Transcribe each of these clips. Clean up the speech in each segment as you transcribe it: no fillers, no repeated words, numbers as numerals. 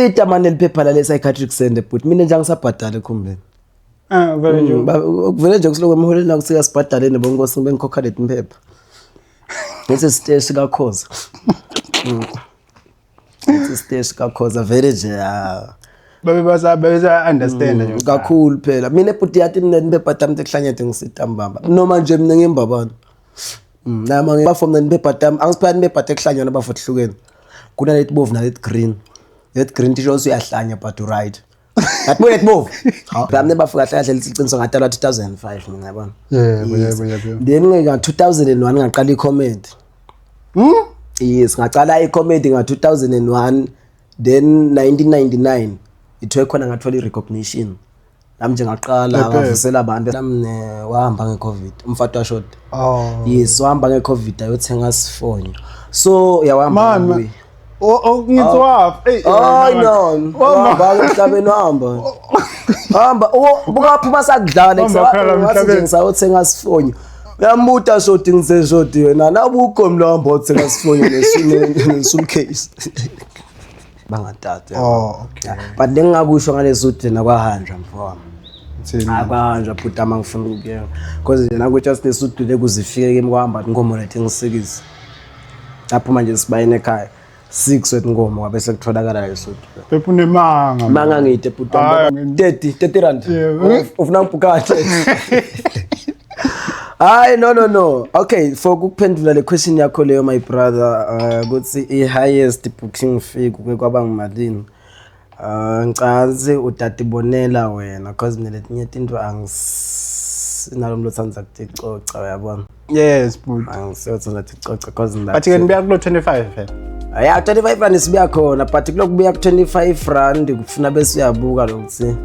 Ita mane liphepha lale psychiatric center but mina nje angisabhadali ekhumbeni. Ah, vele nje. Kuvele nje kusuke emholweni la kuthi asibhadale nebonkosi bengikhokha leti mphepha. Ngithi siteshi kaKhoza. Ngithi siteshi kaKhoza vele nje ah. Babe basa bese understand nje. Kakhulu phela. Mina bhuti yathi mina niphepha tami tekuhlanyete ngisita mbamba. Noma nje mina ngimbabana. Nama ngibafo mina niphepha tami angisiphela niphepha tekuhlanyana bafo hlukene. Kunaleti bovu naleti green. Leti green tisho ukuthi uyahlanya but right. Ngathi bona leti bovu. Hawu mina bafo kahle kahle lithi iqiniso ngatalwa 2005 mina yabona. Yebo yebo yebo. Then nga 2001 ngaqala i-comedy. Hmm? Yes, ngaqala i-comedy nga 2001 then 1999 ithiwe khona ngathola i-recognition. Nami nje ngaqala Epe. ngavusela abantu nami wahamba nge-COVID umfati washoda. Oh. Yes, wahamba nge-COVID ayothenga sifonyo. So yawahamba Man. ngabuya. Oh, oh ngithi wafa. Ey. Hayi no, wahamba emhlabeni wahamba. Hamba, buka phuma sakudlala Hamba khala ngathi nje emhlabeni. ngisayothenga sifonyo. Uyambuta shoti ngise shoti wena nabuko mlo hamba othenga sifonyo ne-suitcase. Bangatata. Oh, okay. But lengingakusho ngalesuthi nakwahanjwa mfowami. Thini? Akwahanjwa bhuti ama ngifuna ukuyeka. Because nje naku just lesuthi lekuzifike kimi kwahamba inkomo lethi ngisikise. Lapho manje sibayini ekhaya. 6 wetinkomo kwabe sekutholakala lesuthu. Phepha unemanga. Manga ngide bhuti Hayi, wami. 30 rand. Yebo. Ufuna ngibhukathe. Hayi no no no. Okay, for ukuphendula le question yakho leyo my brother ukuthi i highest booking fee kuke kwaba ngimalini. Ngicazi utatibonela wena cause mina letinye tinto angisinalo umuntu othanda kuticoca uyabona. Yes, bhuti. Angisothanda ticoca cause But ke nibuya kulo 25 phela. Ya 25 rand sibuya khona but kulokubuya ku 25 rand kufuna bese uyabuka lokuthi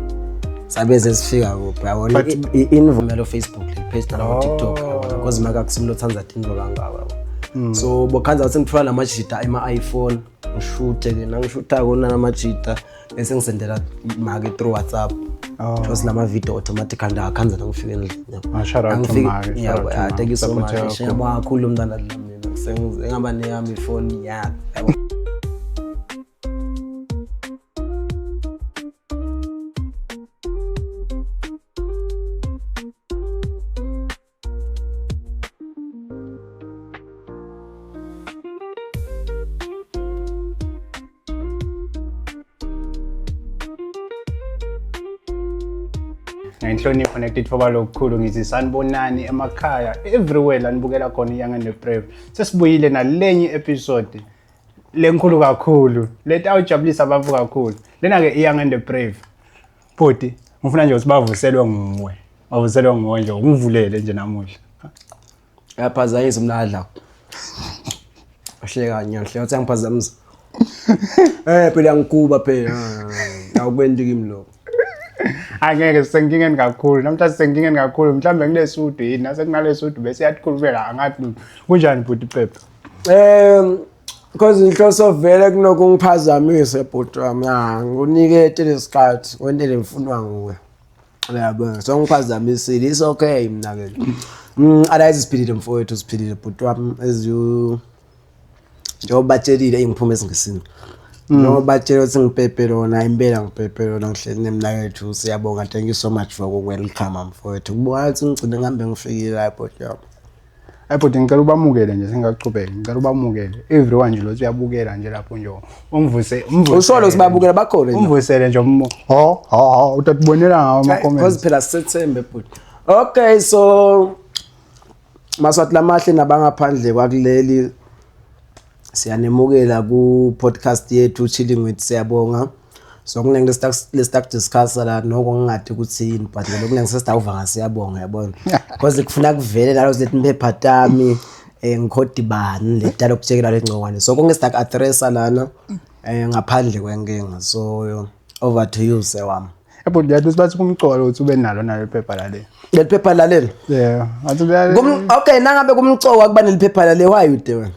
sabe sesifika kuphi yabona But- i-invumelo Facebook le page nalabo TikTok yabona because maka kusimlo othandza tintfo kangaka yabo so bokhandza ukuthi ngithola lamajita ema iPhone ngishuthe ke nangishutha kona lamajita bese ngisendela make through WhatsApp Oh. Because lama video automatically ndakhandza nangifika endlini yabo. Ah, shout out to Angifiki- Make, shout Yabo, out to ah, Make. thank you so Support much yakho. ngiyabonga kakhulu umntana mina sengingaba neyami ifoni yami yabo. Ngenhlonipho nekutitfoba lokukhulu ngithi sanibonani emakhaya everywhere la nibukela khona iYoung and the Brave. Sesibuyile nalenye episode lenkulu kakhulu leti awujabulisa abantu kakhulu. Lena ke iYoung and the Brave. Bhuti, ngifuna nje ukuthi bavuselwe nguwe. Bavuselwe nguwe nje ungivulele nje namuhla. Uyaphazamisa umntu adla. Uhleka nyahle uthi angiphazamisa. Eh phela ngikuba phela. Awukwendi kimi lokho. Angeke sisenkingeni kakhulu. Namhlanje sisenkingeni kakhulu. Mhlambe kulesudu yini nase kunalesudu bese yakhulumela angathi lutho. Kunjani bhuti Pepe? Because inhloso vele kunokungiphazamisa bhuti wami. Ah, ngikunike lesikhathi wente lemfunwa nguwe. Uyabona, so ngiphazamisile. It's okay mina ke. Otherwise siphilile mfowethu, siphilile bhuti wami as you njengoba batshelile engiphuma esingisini. Njengoba batshele ukuthi ngipepe lona impela ngipepe lona ngihleli nemnakethu siyabonga thank you so much for uku-welcome mfowethu. Kubona ukuthi ngigcine ngihambe ngifikile la bhuti wami. Hayi bhuti ngicela ubamukele nje singaqhubeki. Ngicela ubamukele. Everyone nje lothi uyabukela nje lapho nje. Umvuse umvuse. Usolo sibabukela bakhona nje. Umvusele nje umu. Ho ho ho utatibonela ngawo ama Because comments. phela sisethembe bhuti. Okay so Maswati lamahle nabangaphandle kwakuleli siyanemukela ku podcast yethu Chilling with Siyabonga. So kunenge lesitaku discuss la noko ngingadi ukuthi yini but lokho kunenge sesitawuva ngasiyabonga yabona. Because kufuna kuvele nalo lethi mphepha tami ngikhodi bani letalo kutshekela lengcongwane. So konke sitaku addressa lana ngaphandle kwenkinga. So over to you sewami. Bhuti yathi sibathi kumcola ukuthi ube nalo nalo iphepha lale. Leli phepha laleli. Yeah. Athi uya Okay nangabe kumcoka kuba neliphepha lale why ude wena?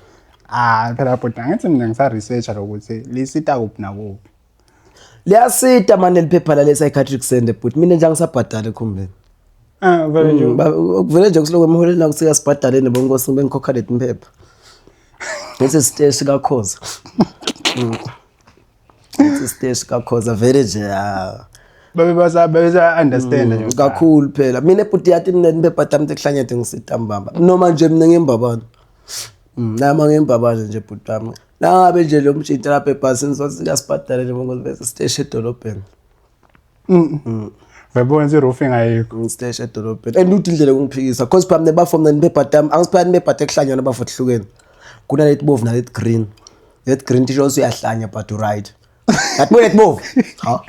Ah phela bhuti angithi mina ngisa researcha lokuthi lisita kuphi nakuphi. Liyasita manje leliphepha lale psychiatric center but mina nje angisabhadali ekhumbeni. Ah vele nje. Kuvele nje kusuke emholweni la kuthi asibhadale nebonkosi bengikhokha leti mphepha. Ngithi siteshi kaKhoza. It's stage kakhoza vele nje ah. Babe basa bese understand nje. Kakhulu phela mina ebhuti yathi mina niphepha tami tekuhlanyethe ngisitambamba noma nje mina ngimbabana. Nama ngimbabana nje bhuti wami. Nangabe nje lo mjita lapha ebhasini sothi sibhadale nje ngoba bese siteshi edolobheni. Uyabona ukuthi roofing ayikho. Ngisiteshi edolobheni. And uthi indlela yokungiphikisa cause phela mina bafo mina niphepha tami angisiphala niphepha tekuhlanyana bafo hlukene. Kunaleti bovu naleti green. Leti green tisho ukuthi uyahlanya but you right. Ngathi bona leti bovu. Ha.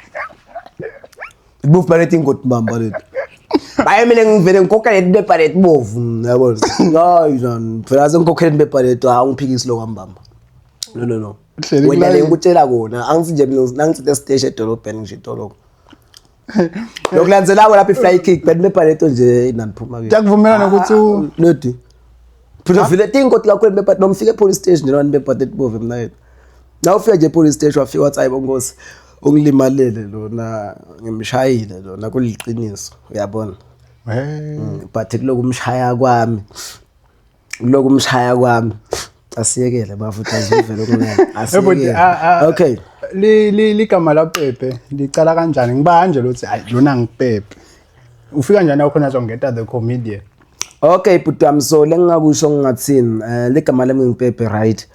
Bovu baleti ingoti mbamba leti. Baye mina ngivele ngikhokhele leti bepha leti bovu yabona. Hayi nani phela sengikhokhele leti bepha leti awungiphikisi lo kwambamba. No no no. Uhleli Wena le kulayini. ngikutshela kona angithi nje mina nangithi esiteshi edolobheni ngisho idolobha. Lokulandzelako lapha i-fly kick but bepha leto nje naniphuma ke. Kuyakuvumelana ukuthi Lodi. Phela vele tingoti kakhulu bepha noma ufike e-police station nje noma bepha leti bovu mina yethu. Na ufika nje e-police station wafika wathi hayi bonkosi ungilimalele lona ngimshayile lona kuliqiniso uyabona. Eh But kuloku umshaya kwami kuloku umshaya kwami asiyekele bafuthi azivele okunene Ebhuti asiyekele. Okay. Li li ligama la Pepe licala kanjani? Ngiba nje lothi hayi lona ngiPepe. Ufika njani khona zongeta the comedian? Okay bhuti wami so lengingakusho ngingathini ligama lami ngiPepe right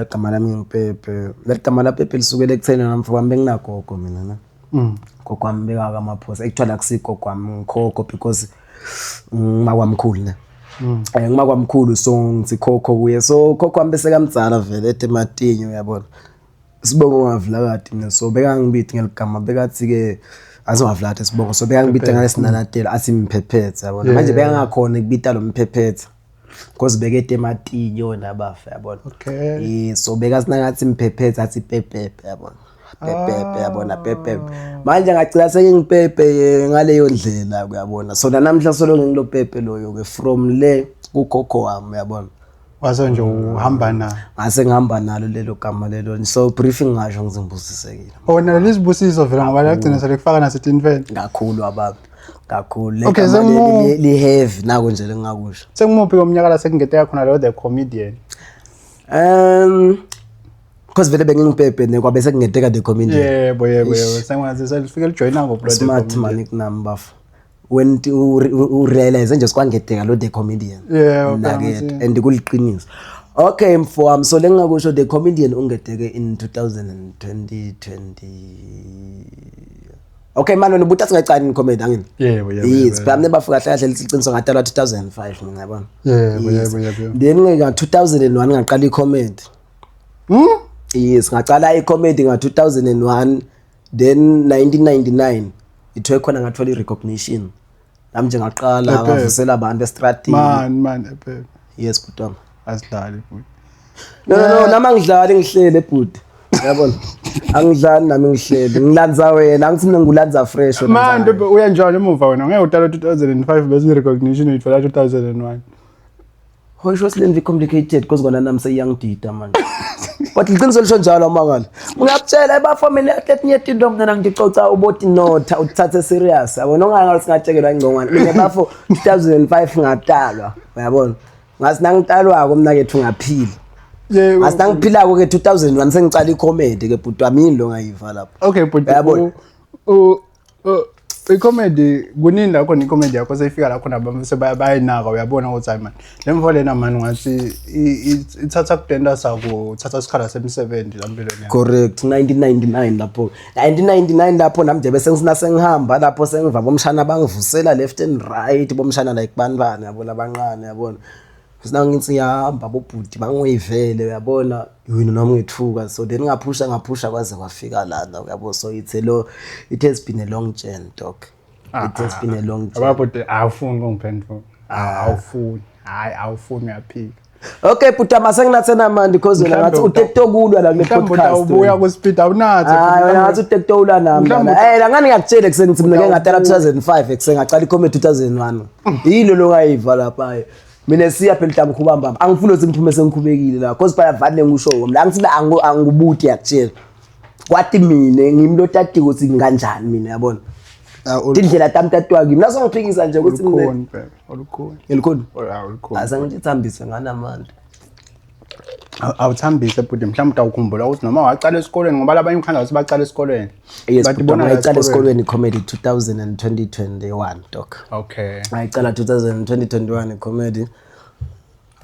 igama lami ngiPepe leligama la Pepe lisukele ekutheni nami mfowami benginagogo mina na gogo wami bekaka amaphosa ekuthiwa la kusigogo wami ngikhokho because ngima kwamkhulu ne ngima kwamkhulu so ngithi khokho kuye so khokho wami bese kamdzala vele ethe matinyo uyabona sibongo ngavulakade mina so bekangibithi ngeligama bekathi ke azongavulakade sibongo so bekangibita ngalesinanatelo athi mphephethe yabona manje bekangakhona ukubita lo mphephethe because bekete ematinyo nabafa yabona Okay. So bekasinangathi mphephethe athi pepepe yabona pepepe yabona pepepe manje ngagcina sengingipepe ngaleyo ndlela uyabona so namhla solo ngingilo pepe loyo ke from le kukhokho wami uyabona Wase nje uhamba na. Ngase ngihamba nalo lelo gama lelo so briefing ngasho ngizibusisekile. Wona lelizibusiso vele ngoba lagcina selekufaka nasetinfeni. Kakhulu ababi kakhulu le Okay, gama li heavy nako nje lengingakusho. Sengumuphi komnyaka la sekungeteka khona lo the comedian? Because vele bengingipepe ne kwabe sekungeteka the comedian. Yebo yebo yebo sengathi selifike lijoyina ngo the Smart man kunami bafo. When u realize nje sikwangeteka lo the comedian. Yeah, Nakethu and kuliqiniso. Okay mfowami so lengingakusho the comedian ungeteke in 2020. Okay manje wena ubuthi asingacani comedy angini? Yebo yebo. Yes, phela mina bafika kahle kahle lithi iqiniso ngatalwa 2005 mina yabona. Yebo yebo yebo. Then nga 2001 ngaqala i-comedy. Yes, ngaqala i-comedy nga 2001 then 1999 ithiwe khona ngathola i-recognition. Nami nje ngaqala Ephepha. ngavusela abantu estradini. Man man ephepha. Yes bhuti wami. Asidlali futhi. No no no nami angidlali ngihlele bhuti. Yabona? Angidlali nami ngihlele. Ngilanza wena, angithi mina ngikulanza fresh wena. Man njalo. Pepe uyanjalo emuva wena ngeke utala 2005 bese i-recognition uyithola 2001. Hoisho silenvi complicated because kona nami seyiyangidida manje. But liqiniso lisho njalo amangala. Ngiyakutshela ebafo mina athlete nyetinto mina ngicoca uboti notha uthathe serious. Yabona ungangalo singatshekelwa ingcongwane. Mina bafo 2005 ngatalwa, uyabona. Ngathi nangitalwako mina kethu ngaphila. Yebo. Ngathi nangiphilako ke 2001 sengicala i-comedy ke bhuti wami yini lo ngayiva lapho. Okay but Uyabona? I-comedy kunini la khona i-comedy yakho seyifika la khona abantu sebayinaka uyabona ukuthi hayi man le mfo lena man ngathi ithatha kudenda sakuthatha isikhala semisebenzi la mpilweni yakho. Correct 1999 lapho 1999 lapho nami nje bese ngisina sengihamba lapho sengiva bomshana bangivusela left and right bomshana like bani bani yabona abanqane yabona sina ngithi ngiyahamba bobhuti bangiyivele uyabona yini nami ngithuka so then ngaphusha ngaphusha kwaze kwafika lana uyabo so it's a lo it has been a long journey dog it has been a long journey Ababhuti awufuni ukungiphendula. Awufuni. Hayi awufuni uyaphika. Okay bhuti masenginathe namandi because wena ngathi Mhlawumbe utektokulwa la kule Mhlawumbe podcast utawubuya ku-speed awunathe. Hayi wena ngathi utektokulwa nami Mhlawumbe lana. Eh la ngani ngiyakutshela ekuseni ngithi mina ngeke ngatala 2005 ekuseni ngaqala i-comedy 2001. Yilo lo ngayiva lapha hayi. Mina siya phela mhlawumbe khubamba. Angifuni ukuthi ngiphume sengikhubekile la because phela vane ngisho mina angithi la angubuti yakutshela. Kwathi mina ngimi lotati ukuthi nginganjani mina yabona. Indlela tami tatiwa kimi. Naso ngiphikisa nje ukuthi mina Olukhuni phela, olukhuni. ngelikhuni. Olukhuni. Ase ngithambise nganamandla. Awuthambise bhuti, mhlawumbe utawukhumbula ukuthi noma wacala esikolweni, ngoba labanye ukhanda ukuthi bacala esikolweni. Yes. But Bhuti, ibona la ngayicala esikolweni comedy 2021, doc. Ngayicala 2021 comedy,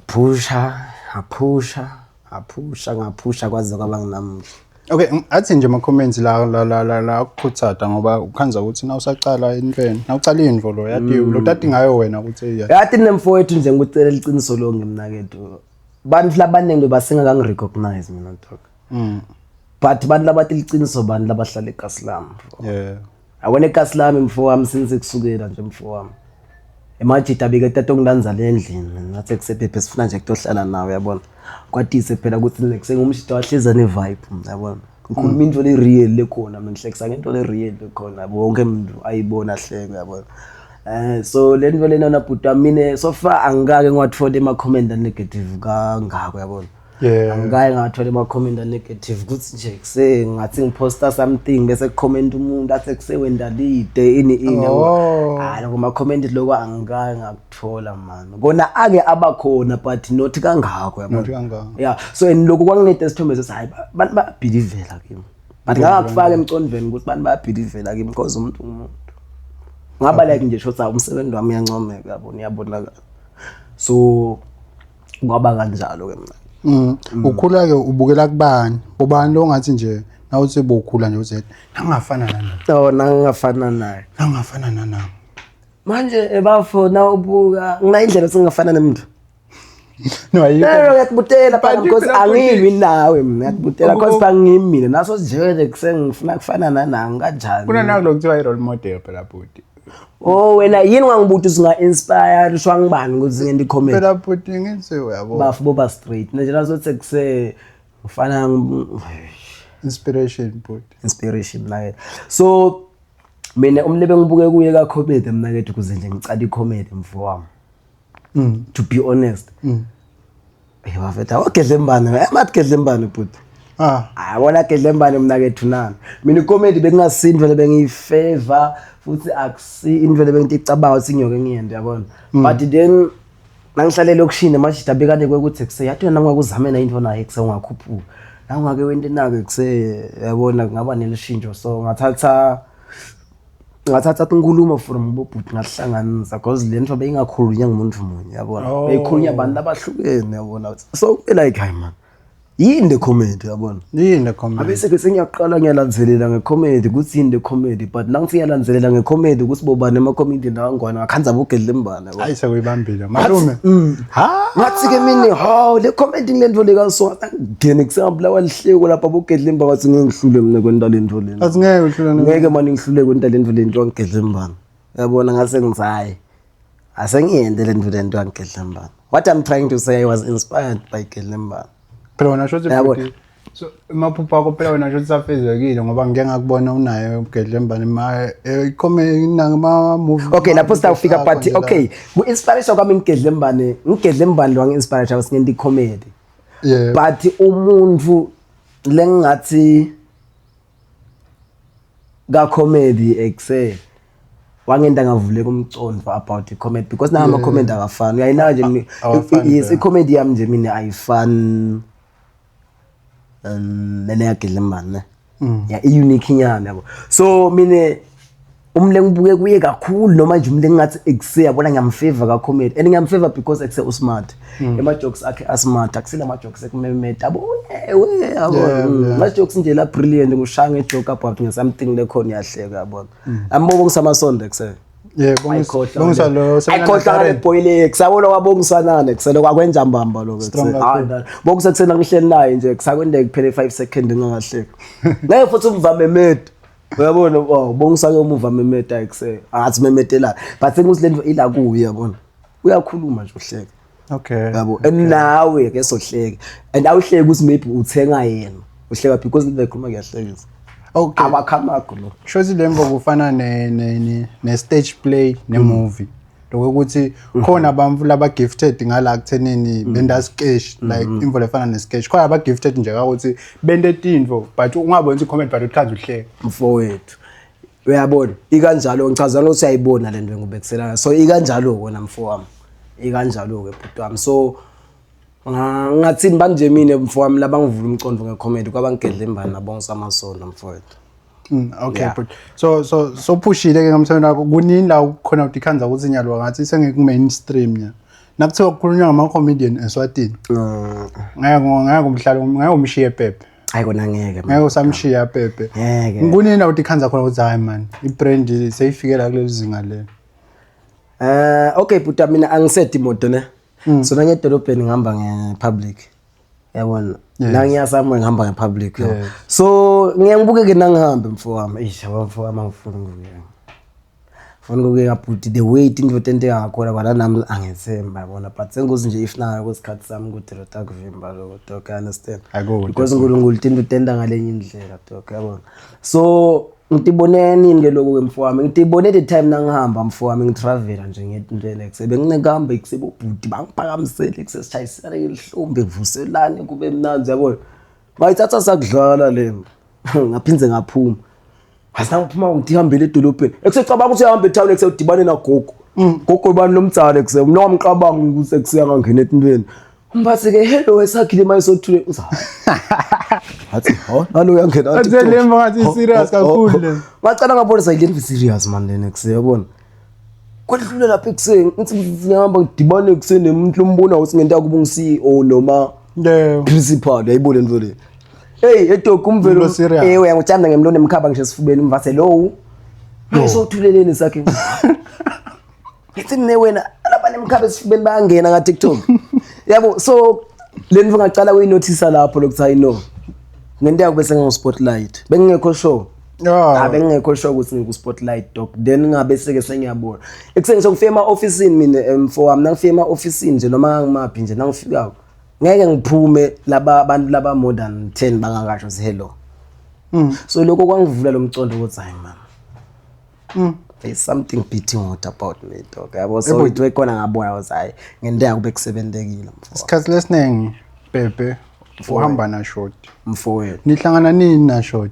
phusha, aphusha, aphusha, ngaphusha kwaze kwaba nginamuhla. Okay, athi nje ama-comments la la la la la akukhuthaza, ngoba ukhanza ukuthi na usacala intweni, na ucala intfo lo yati lo tati ngayo wena ukuthi ya. Yathi nemfowethu nje, ngikucela liciniso lonke, mnakethu, bantu labaningi basengakangi-recognize mina, dog. But bantu labathi liciniso, bantu labahlala ekasi lami, mfo. Yabona, ekasi lami, mfo wami, since kusukela nje, mfo wami, emajita abike tata ongilanza le endlini. Mina ngathi kusephephe sifuna nje kutohlala nawe, yabona, kwatise phela ukuthi kusengumshito wahleza ne-vibe, yabona, ngikhuluma into le-real lekhona mina, ngihlekisa ngento le-real lekhona, yabo, wonke umuntu ayibona ahleke, yabona. So le nto lena bhuti wami, mina so far angikake ngiwathole ema-comment a-negative kangako, yabona. Angikaye ngathola ema-comment a-negative kuthi nje kuse ngathi ngiphosta something bese kucomment umuntu athi kusewendalide ini ini, yabo. Hayi, lokho ma-comment lokho angikaye ngakuthola man. Kona ake abakhona but not kangako, yabona. Not kangako. Yeah, so and lokho kwanginika isithombe sokuthi hayi, bantu bayabhilivela kimi, but ngangakufaka emcondweni ukuthi bantu bayabhilivela kimi because umuntu ngumuntu ngaba like nje shotha umsebenzi wami uyancomeka, yabona, uyabonakala, so kwaba kanjalo ke mina. Ukhula ke ubukela kubani? Bobani lo ngathi nje nawuthi bokhula nje uthi nangafana nana? Oh, nangingafana naye. Nangafana nana. Manje ebafo na ubuka ngina indlela singafana nemuntu. No, ayikho. No, ngiyakubutela phela But because phela futhi- angimi nawe mina, ngiyakubutela because Ubu- bangimi mina naso nje kusengifuna kufana nanangi kanjani. Kunanako lokuthiwa i-role model phela bhuti. Oh, wena yini ungangibuthi usinga inspire ushwa ngibani ukuthi ngente i-comedy? Phela bhuti ngithi uyabo. Bafu boba straight. Nje nasothi kuse ufana Inspiration bhuti. Inspiration la. So mina umlebe ngibuke kuye ka comedy mina kethu kuze nje ngicala i-comedy, mfo wami. To be honest. Eh, bafethu, awagedlembane, emathi gedlembane bhuti. Ayabona gedlembane mina kethu nani. Mina i-comedy bekungasinto vele bengiyifavor futhi akusi into vele bengicabanga ukuthi ngiyoke ngiyende, yabona. But then nangihlale elokishini manje abekane kwekuthi kuse yathi wena ungakuzamela into naye kuse ungakhuphuka. La ungake wente nake kuse, yabona, kungaba nelishintsho, so ngathatha inkulumo from bobhuti ngahlanganisa because le nto beyingakhulunywa ngumuntu munye, yabona. Beyikhulunywa abantu abahlukene, yabona, so kube like hayi man, yini le comedy, yabona. Yini le comedy? Abese ke sengiyaqala ngiyalandzelela ngecomedy ukuthi yini le comedy, but nangithi ngiyalandzelela ngecomedy ukuthi bobani ema-comedian angwana, ngakhanza bogedlembane, yabona. Hayi, sekuyibambile malume. Ha. Ngathi ke mina, hawu, le comedy ngile nto le so ngene kusengabulawa lihleko lapha bogedlemba, bathi ngeke ngihlule mina kwenta le nto lena. Asingeke uhlulane. Ngeke mani ngihlule kwenta le nto le nto angigedlembana, uyabona. Ngase ngithi hayi, asengiyente le nto le nto angigedlembana. What I'm trying to say, I was inspired by Gedlembana. Phela wena shothi Yabo. bhuti. So amaphupho akho phela wena shothi safezekile ngoba ngike ngakubona unaye uGedlembane ma icomedy nangama movie. Okay, lapho sitawufika, but okay, ku-inspiration kwami ngigedlembane, ngigedlembane lo wangi-inspire ukuthi ngente i-comedy. But umuntu lengingathi ka-comedy ekuse wangenta ngavuleka umcondo about i-comedy, because nayo ama-comedy akafani, uyayinaka nje Awafani yes, phela. I-comedy yami nje mina ayifani naleyagedlembane ne ya i-unique inyama, yabo. So mina umle ngibuke kuye kakhulu noma nje umle ngingathi ekuse, yabona, ngiyamfavor ka-comedy and ngiyamfavor because ekuse usmart, ema-jokes akhe asmart, akusile ama-jokes ekumemeta, yabo, ewe, yabo. Ama-jokes nje la brilliant, ngushaya nge-joke about nge-something lekhona iyahleka, yabona. Ambongo ngisamasonto ekuse. Yeah, bongisa lo. Ayikhohlwa ngale boy le kusabona kwabongisanana kusele kwakwenza mbamba lokho. Strong kakhulu. Bongisa kusena ngihleli naye nje kusakwendeka kuphele 5 second ngingakahleki ngeke futhi umvame med, uyabona. Oh, bongisa ke umuva memeta ekuse angathi memetela, but senguthi lento ila kuye, yabona, uyakhuluma nje uhleke. Yabo, and nawe ke sohleke and awuhleki ukuthi maybe uthenga yena, uhleka because into ekhuluma kuyahlekisa. Awakhamakho lo. Shothi le mvo kufana ne stage play ne movie. Lokuthi khona abantu laba gifted ngala kuthenini benda sketch, like imvo lefana ne sketch. Khona aba gifted nje ukuthi bente tintfo but ungaboni ukuthi comment but uthi uhleke. Mfowethu, uyabona, ikanjalo, ngichaza ukuthi uyayibona le nto engibekisela, so ikanjalo kona mfo wami, ikanjalo ke bhuti wami, so Ngathini banje mina mfowami labangivula umcondo ngecomedy kwabangigedla imbani nabonke amasondo mfowethu. Okay, yeah. But so phushile ke ngamthweni wakho, kunini la khona udikhanza ukuthi nyalo ngathi sengiku mainstream nya. Nakuthiwa kukhulunywa ngama comedian eSwatini. Ngeke umhlalo, ngeke umshiye Pepe. Hayi kona ngeke. Ngeke usamshiya Pepe. Ngeke. Kunini la udikhanza khona ukuthi hayi man, ibrand seyifike la kuleli zinga leli. Okay buta, mina angisedi imoto ne. So nangedolobheni ngihamba nge-public. Yabona. La ngiya somewhere ngihamba nge-public. So ngiye ngibukeke nangihambe mfowami. Eish, yabo mfowami, angifuni ukubukeka. Ngifuna ukubukeka bhuti, the way into tenteka ngakhona kwala nami angethemba, yabona, but sengozi nje if nayo kwesikhathi sami kude lo takuvimba lokho, dog, I understand. Akude, because uNkulunkulu tinto utenda ngalenye indlela, dog, yabona. So ngitibone nini ke lokho ke mfowami? Ngitibone the time nangihamba mfowami, ngitravela nje ngentweni ekuse benginekuhamba ekuse, bobhuti bangiphakamisele ekuse, sishayisane ngehlombe, kuvuselane, kube mnandi, yabona. Ngayithatha sakudlala le, ngaphinde ngaphuma. Asinangiphuma ngithi hambele edolobheni ekusecabanga ukuthi uyahamba etown, ekuse udibane nagogo. Gogo bani lomdzala ekuse mina wamqabanga ukuthi ekuse angangena etintweni. Umphathi ke, hello, esakhile manje sothule uza. Athi ho nalo uyangena athi le ngathi serious kakhulu le. Ngacala ngabona sayile serious man lena ekuse, yabona. Kwedlule lapha ekuseni ngithi ngihamba ngidibane ekuseni nemuntu lombona ukuthi ngento kuba ngi-CEO noma principal, yayibona lento le. Hey edogo umvelo. Umuntu o-serious. Eh, uyangithanda ngemlomo nemkhaba ngisho esifubeni umvase lowo. Hayi sothuleleni sakhe. Ngithi mina wena laba nemkhaba esifubeni bayangena ka TikTok. Yabo, so lento ngacala kuyinothisa lapho lokuthi I know. Ngento yakho bese ngingu spotlight. Bengingekho sure. Ah, bengingekho sure ukuthi ngiku spotlight, dog. Then ngabe seke sengiyabona. Ekuseni sengifika ema officeini mina mfowami, nangifika ema officeini nje noma ngimaphi nje nangifikako. Ngeke ngiphume laba abantu laba more than 10 bangakasho ukuthi hello. So lokho kwangivula lo mcondo ukuthi hayi man. There's something beating hot about me, dog. Yabo, so Yebo. it khona ngabona ukuthi hayi ngento yakube kusebentekile mfowami. Isikhathi lesiningi Pepe uhamba na short. Mfowethu. Nihlangana nini na short?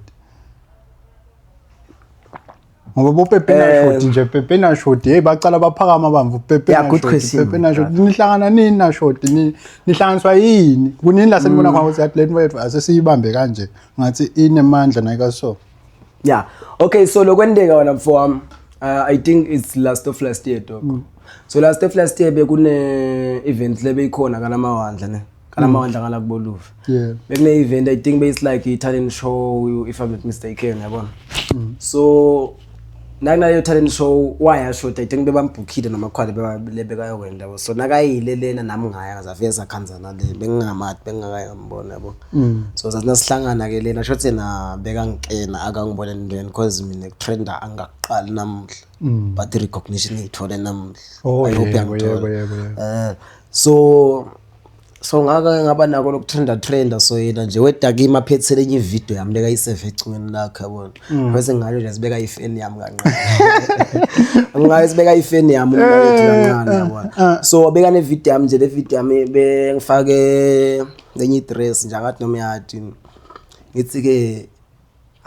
Ngoba bo Pepe na short nje, Pepe na short, hey bacala baphakama bamvu Pepe Yeah, na good short, question, Pepe na short. Nihlangana nini na short? Nihlanganiswa yini? Kunini la senibona khona ukuthi yathi lento yethu asesiyibambe kanje ngathi inemandla nayika so. Yeah. Okay, so lokwenteka wona mfowami, I think it's last of last year, dog. So last of last year bekune event lebeyikhona kalamawandla ne. Kalamawandla ngala kuboluva. Bekune event, I think base like i talent show, if I'm not mistaken, yabona. So nakunaleyo talent show waya short, I think bebambhukhile namakhwale lebekayokwenda, yabo. So nakayile lena nami ngaya, ngazafika sakhanzana le bengingamati, bengingakaye ngambona, yabo. So sathi nasihlangana ke lena short yena bekangikena akangibona entweni cause mina kutrenda angakuqali namuhla, but i-recognition ngiyithole namuhla. Oh, I hope yebo, uyangithola. yebo, yebo. So ngake ngaba nako lokutrenda trenda, so yena nje wedakima aphethele enye ivideo yami lekayiseve ecingweni lakhe, yabona, bese ngayo nje sibeka ifeni yami kancane, ngayo sibeka ifeni yami umnakethu kancane, yabona. So wabeka ne video yami nje, le video yami bengifake enye idress nje, akathi noma yathi ngithi ke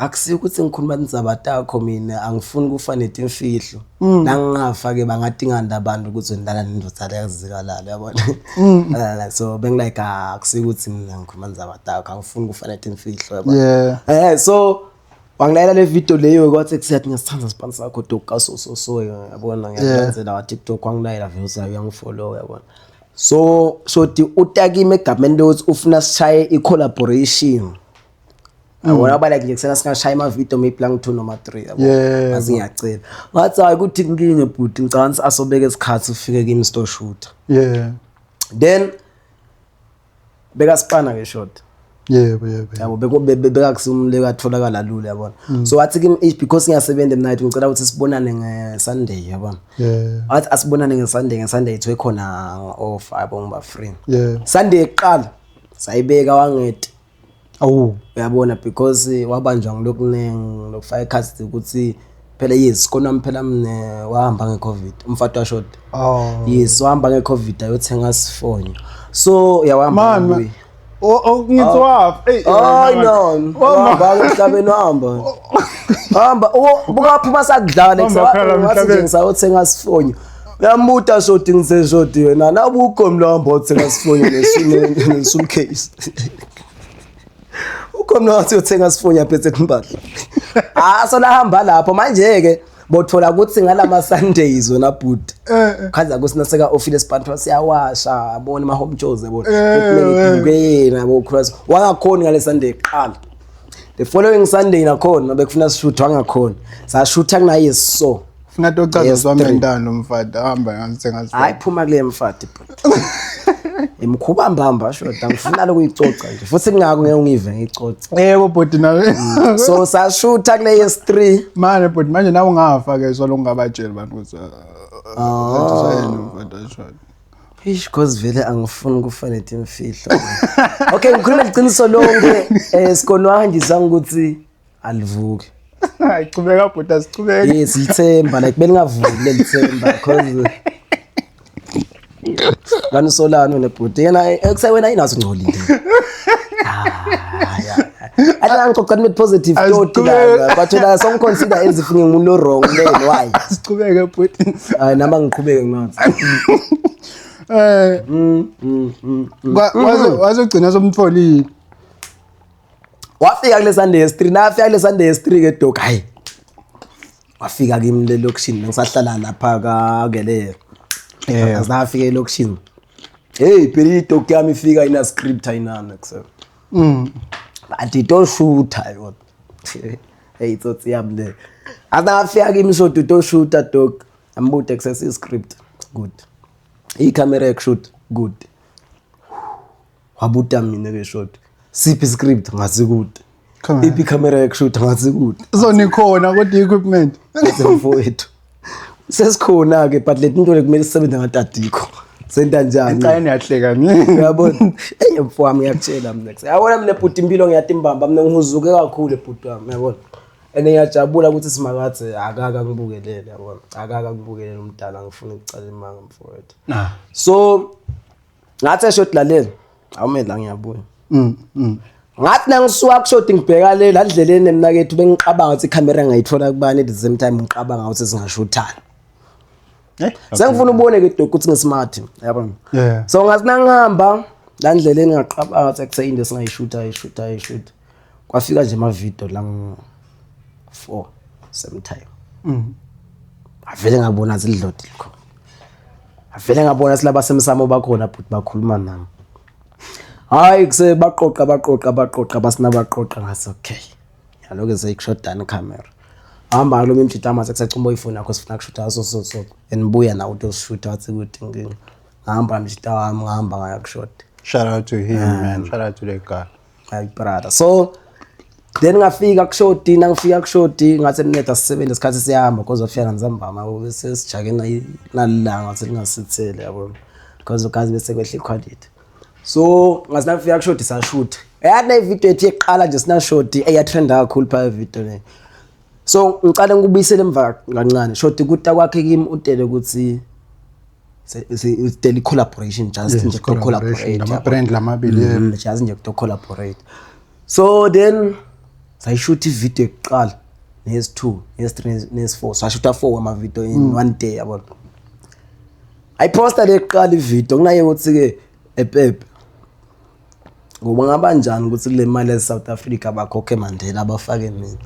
akusiyo ukuthi ngikhuluma tindzaba takho, mina angifuni kufa netimfihlo, nangingafa ke bangatinganda abantu ukuthi ngidlala nendoda leyazikalala, yabona. So bengilike, ah, akusiyo ukuthi mina ngikhuluma tindzaba takho, angifuni kufa netimfihlo, yabona. So wangilayela le video leyo, kwathi kusiyathi ngiyasithanda sipani sakho dog ka so so so, yabona, ngiyakulandzela wa TikTok, wangilayela vele uzayo uyangifollow, yabona. So di utakime egameni lokuthi ufuna sishaye i-collaboration, yabona, ba like nje kusena singashaya ama-video maybe lang 2 noma 3, yabo. Ngathi ngiyacela, ngathi hayi kuthi nkinye bhuti, ngicabanga ukuthi asobeka isikhathi ufike kimi sto shooter. Then bekasipana ke short. Yebo. Yabo, bekakusumleka atholakala lula, yabona. So wathi kimi, "Eish, because ngiyasebenza mina, ngicela ukuthi sibonane nge-Sunday," yabona. Wathi asibonane nge-Sunday, nge-Sunday ithiwe khona off, yabo, ngiba free. Sunday kuqala sayibeka, wangeti. Awu. Uyabona, because wabanjwa ngilokuningi lokufaka ikhathi ukuthi phela yes kona phela mne wahamba nge-COVID umfati washoda. Oh. Yes, wahamba nge-COVID ayothenga sifonyo, so yawahamba Man. wabuya. Oh, ngithi wafa. Ey. Hayi no, wahamba emhlabeni, wahamba. Hamba, bukaphuma sakudlala. Wahamba phela Ngathi nje emhlabeni. ngisayothenga sifonyo. Uyambuta shoti ngiseshoti wena nabukhona lo hamba othenga sifonyo ne-suitcase. Ukhona wathi uthenga sifonyo aphethe impahla. Ah so lahamba lapho manje ke bothola ukuthi ngalama Sundays wena bhuti. Khaza kusina seka office sipantwa siyawasha abona ama home chores yabona. Kumele yena yabo cross. Wangakhoni ngale Sunday qala. The following Sunday nakhona bekufuna sishuthe wangakhona. Sashutha kunaye so. Funa tochaza Yes, swami three. ndani mfati ahamba ngathenga Hayi phuma kule mfati bhuti. Imkhuba mbamba shoda ngifuna lokuyicoca nje futhi kungako ngeke ungive ngiyicoca. Yebo bhuti nawe. So sashutha kule yes3 Manje bhuti manje nawe ungafa ke so longabatsheli abantu ukuthi ah mfati ashona. Eish cause vele angifuni ukufa netimfihlo. Okay ngikhuluma iqiniso lonke sikonwa nje ukuthi alivuki. Hayi chubeka bhuti asichubeke. Yes lithemba like belingavuki lelithemba because Ngani solano nebhuti yena ekusewena inazo ngcolile. Ah yeah. Ata ngixoxa with positive thought la but wena song consider as if ngingumuntu wrong then why? Asichubeke bhuti. Hayi nama ngiqhubeke ngathi. Wazogcina somtholile. Wafika kule Sunday yes3 nafika kule Sunday yes3 ke dog hayi. Wafika kimi le lokishini ngisahlala lapha ka Gelelo. Yeah. Azafika elokishini. Hey phela idog yami ifika ina script ayinana kuse. Bathi toshutha yona. Hey tsotsi yami le. Azafika kimi shoot toshutha dog. Ambude access script. Good. I-camera yakushoot good. Wabuta mina ke shot. Siphi script ngathi kude. Come on. Iphi camera yakushoot ngathi kude. So nikhona kodwa equipment. Mfowethu. Sesikhona ke but le nto le kumele sisebenze ngatadikho. Senta njani? Cha niyahleka ni. Uyabona? Ey mfo wami ngiyakutshela mina. Yabona mina bhuti impilo ngiyatimbamba mina ngihuzuke kakhulu bhuti wami uyabona. And ngiyajabula ukuthi simakathe akaka ngibukelele yabona. Akaka ngibukelele umdala ngifuna ukucala imanga mfowethu. Ah. So ngathi eshoti lalela awumele la ngiyabuya. Ngathi nangisuka kushoti ngibheka le la ndleleni mina kethu bengiqabanga ukuthi ikhamera ngayithola kubani at the same time ngiqabanga ukuthi singashuthana. Eh. Sengifuna ubone ke dog ukuthi ngismart yabona. Yeah. So ngathi nangihamba la ndleleni ngaqabanga ukuthi akuseyinde singayishutha ayishutha ayishutha. Kwafika nje ama video la 4 same time. Avele ngabona zidlodi likhona. Avele ngabona silaba semsamo bakhona but bakhuluma nami. Hayi kuse baqoqa baqoqa baqoqa basina baqoqa ngathi okay. Yaloke seyikushodana camera. Hamba lo mimjita mase kusacumba ifoni yakho sifuna kushutha so so so. And buya nawe utoshutha wathi ukuthi inkinga. Ngahamba mjita wami ngahamba ngaya kushoda. Shout out to him man. Shout out to the guy. Hayi brother. So then ngafika kushoti nangifika kushoti ngathi mnetha sisebenze isikhathi siyahamba because wafika nzambama bese sijake nalilanga ngathi lingasithele yabo because ugazi bese kwehla iquality. So ngathi nafika kushoti sashutha. Yathi na video ethi eqala nje sina shoti eyatrenda kakhulu phaya video le. So ngicela ngikubuyisele emva kancane shoti kuta kwakhe kimi utele ukuthi utele collaboration just Yes, nje to collaboration. collaborate Lama brand lamabili. yeah. Just nje to collaborate. So then sayishutha ivideo yokuqala nesi-2 nesi-3 nesi-4 sashutha 4 ama-video in one day yabona. Ayiposta leqala ivideo kunaye ukuthi ke epepe ngoba ngabanjani ukuthi kule mali eSouth Africa bakhokhe Mandela abafake mina.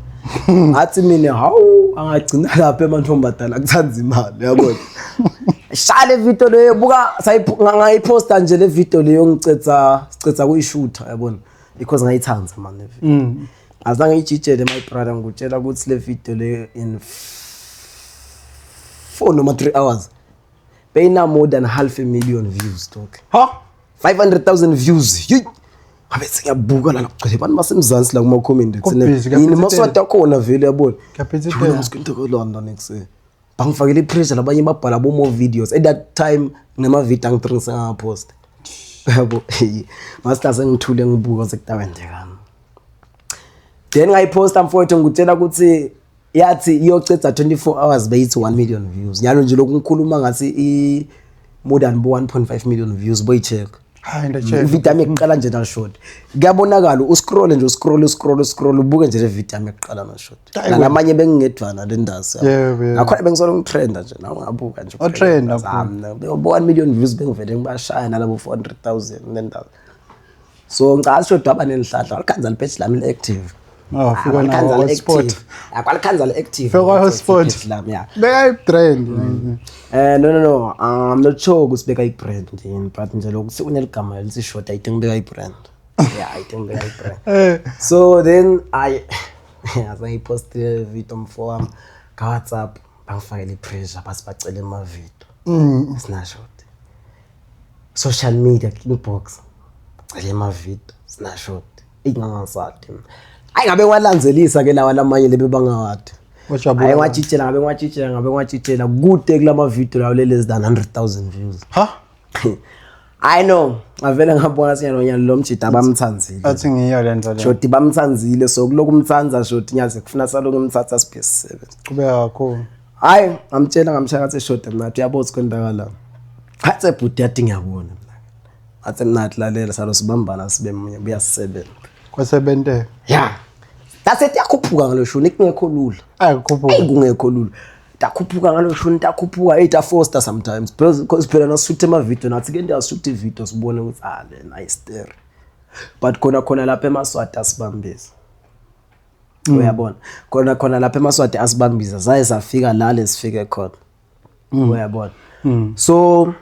Ngathi mina hawu angagcina lapha emantombazana kuthanda imali yabona. Shale le video leyo buka ngayiposta nje le video leyo ngicetha sicetha kuyishutha yabona because ngayithanda man le video. Azange ngiyijijele my brother ngikutshela ukuthi le video le in 4 noma 3 hours beyina more than 500,000 views dog. Ha? 500,000 views. Yeyi. Ngabe sengiyabuka la kugcwele abantu basemzansi la kuma comment Kubhizi, yini maswati akhona vele yabona. Kuyaphithizela. Ngisikwinto next. Bangifakele ipressure labanye babhala bo more videos. At that time nema video angi3 sengapost. Yabo. Master sengithule ngibuka sekutawenzekani. Then ngayiposta mfowethu ngikutshela ukuthi yathi iyoceda 24 hours beyithi 1 million views. Nyalo nje lokhu ngikhuluma ngathi i more than bo 1.5 million views boyicheck. Hayi ndacheka. Ividiyo yami yokuqala nje nashoti. Kuyabonakala uscroll nje uscroll uscroll uscroll ubuke nje le video yami yokuqala nashoti. Hayi, Nalamanye bengingedwana le ndazi. Yebo, yebo. Nakhona bengisolo ngitrenda nje nawe ungabuka nje. Utrenda, Bo 1 million views bengivele ngibashaya nalabo 400,000 le ndazi. So ngicabanga shoti waba nenhlahla walikhanza lipage lami li-active. Oh, fika nawo hotspot. Akwalikhanza li-active. Fika hotspot. Ipage lami, yeah. Beka i-brand. No. I'm not sure ukuthi beka i-brand yini but nje lokuthi uneligama elithi short I think beka i-brand. Yeah, I think beka i-brand. So then I azangipostile video mfo wami ka WhatsApp bangifakele i-pressure basi bacela ama-video. Snapshot. Social media inbox bacela ama-video snapshot. Ingangasadi. Ayi ngabe walandzelisa ke lawa lamanye lebe bangawadi. Wajabula. Hayi ngwatshitshela ngabe ngwatshitshela ngabe ngwatshitshela kude kulama video lawo less than 100,000 views. Ha? I know ngavele ngabona sinyalo lo mjida bamthanzile. Athi ngiyo le nto le. Shoti bamthanzile so kuloku umthanza shoti nyaze kufuna saloku umthatha space 7. Qhubeka kakhulu. Hayi ngamtshela ngamshaya ngathi shoti mina uthi uyabona ukuthi kwenzakala. Hathe bhuti yathi ngiyabona mina. Athe mina lalela salo sibambana sibe munye kuyasisebenza. Kwasebente. Yeah. That's it yakhuphuka ngalo shuni kungekho lula. Ayikhuphuka. Eyi kungekho lula. Takhuphuka ngalo shuni takhuphuka hey tafoster sometimes because phela nasishutha ama-video nathi ke ndiyashutha i-video sibone ukuthi ah lena ayisteri. But khona khona lapha eMaswati asibambisa. Uyabona? Khona khona lapha eMaswati asibambisa saye safika la lesifike khona. Uyabona? So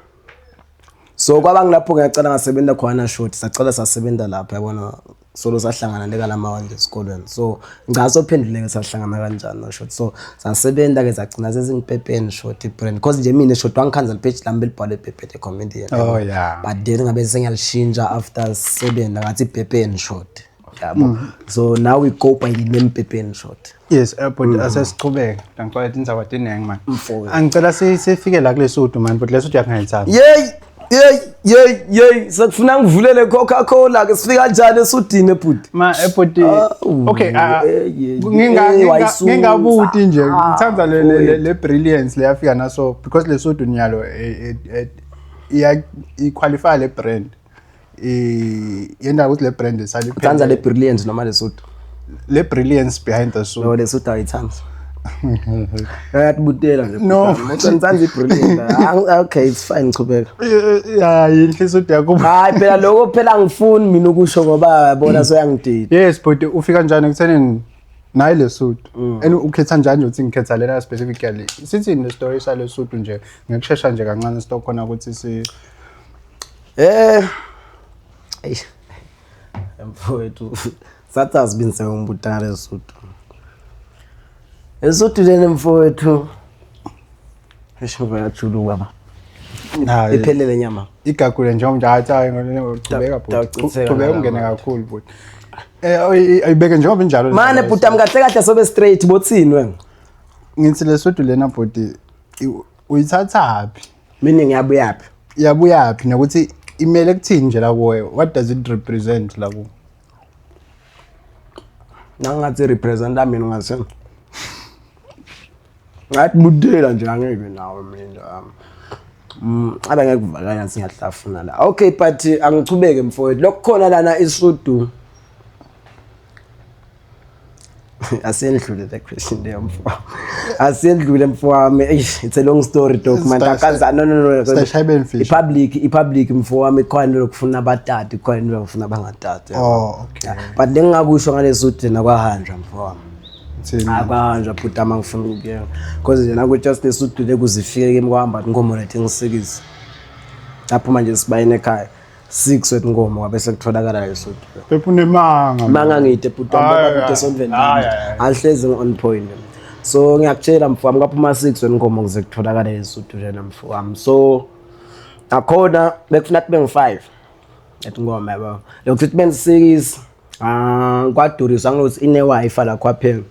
kwaba ngilapho ngiyacala ngasebenza khona short sacala sasebenza lapha yabona solo sahlangana lekalama nje esikolweni so ngicasophenduleke sahlangana kanjani no short so sasebenza ke sagcina sesingipepeni short ibrand because nje mina short wangikhanza page lami belibhalwe Pepe the comedian Oh, yeah. but then ngabe sengiyalishintsha after sebenza ngathi Pepeni short yabo so now we go by the name Pepeni short. Yes, but asesichubeke. Ngicela tindzaba tinengi man. Mfowethu. Angicela sifike la kuleSuthu man, but leSuthu yakungayithanda. Yey yey yey yey sekufuna ngivulele Coca-Cola ke sifika kanjani esudini ebhuti. Ma ebhuti Awu, okay, ah, eh, eh, wayisusa. ngingabuti nje Ah, ngithanda le mfowethu. le brilliance leyafika naso because leSuthu nyalo iya iqualify le brand. Yenda ukuthi le brand isale Uthanda le brilliance noma lesuthu? Le brilliance behind the suit. No lesuthu ayithandi. Uyatibutela nje. No. Ngithanda i-brilliant. Ah, okay, it's fine chubeka. Ya yinhle isudu yakho. Hayi phela lokho phela angifuni mina ukusho ngoba yabona soyangidida. Yes, but ufika njani ekuthenini nayi le suit and ukhetha njani ukuthi ngikhetha lena specifically? Sithini le story sale suit nje ngekushesha nje kancane sitokhona ukuthi si Eish. Mfowethu sathi asibinise ngombuta lesuthu. Esuthu lena mfowethu. Eish ngiyajuluka ba. Hayi. Iphelele nyama. Igagule njengoba nje hayi hayi chubeka bhuti. Chubeka Chubeka ungene kakhulu bhuti. Ayibeke njengoba injalo. Mane bhuti ami kahle kahle sobe straight bothini wena? Ngithi lesuthu lena bhuti uyithathaphi? Mina ngiyabuyaphi? Iyabuyaphi nokuthi imele kuthini nje la kuwe? What does it represent la kuwe? Nangathi representa mina ngase. Ngathi budela nje angeke nawe mina. Abe ngeke kuvakala singahlafuna la. Okay but angichubeke mfowethu. Lokukhona lana isudu. Asendlule the question leyo mfowami. Asendlule mfowami. Eish, it's a long story dog man. Akaza no. Sitashaya mfisha. I-public mfowami ikhona into lokufuna abatati, ikhona into lokufuna abangatati. Oh, okay. But lengingakusho ngalesudu nakwahanjwa mfowami. Thini? Akwahanjwa bhuti ama ngifuna ukuyeka. Because nje naku just lesudu lekuzifike kimi kwahamba inkomo lethi ngisikise. Lapho manje sibayini ekhaya. 6 wetinkomo kwabe sekutholakala lesudu. Phepha unemanga. Manga ngide bhuti wami Hayi, baba hayi. esontweni Hayi, lami. hayi. Alihlezi on point. So ngiyakutshela mfowami kwaphuma 6 wenkomo kuze kutholakale lesuthu lena mfowami. So nakhona bekufuna kube ngu5 etingoma yabo. Lokuthi kube ngu6 ah kwaduriswa ngilokuthi ine wifi la kwaphela.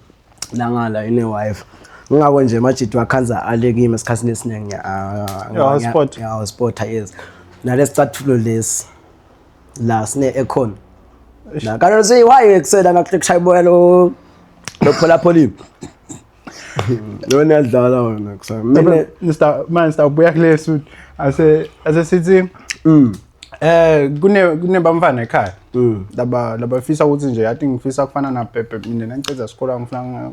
Nangala ine wifi. Ngingako nje majidi wakhanza ale kimi esikhathini esiningi Yeah, hotspot. Yeah, hotspot yes. Nalesicathulo lesi la sine aircon. La kanti seyiwaye ekusela ngakuhle kushaya umoya lo lopholapholile. Lona yadlala wena kusasa. Mina Mr. Man sitawubuya kule suit. Ase sithi Kunebamfana ekhaya laba labafisa ukuthi nje yathi ngifisa kufana na Pepe mina nangiceda isikole ngifuna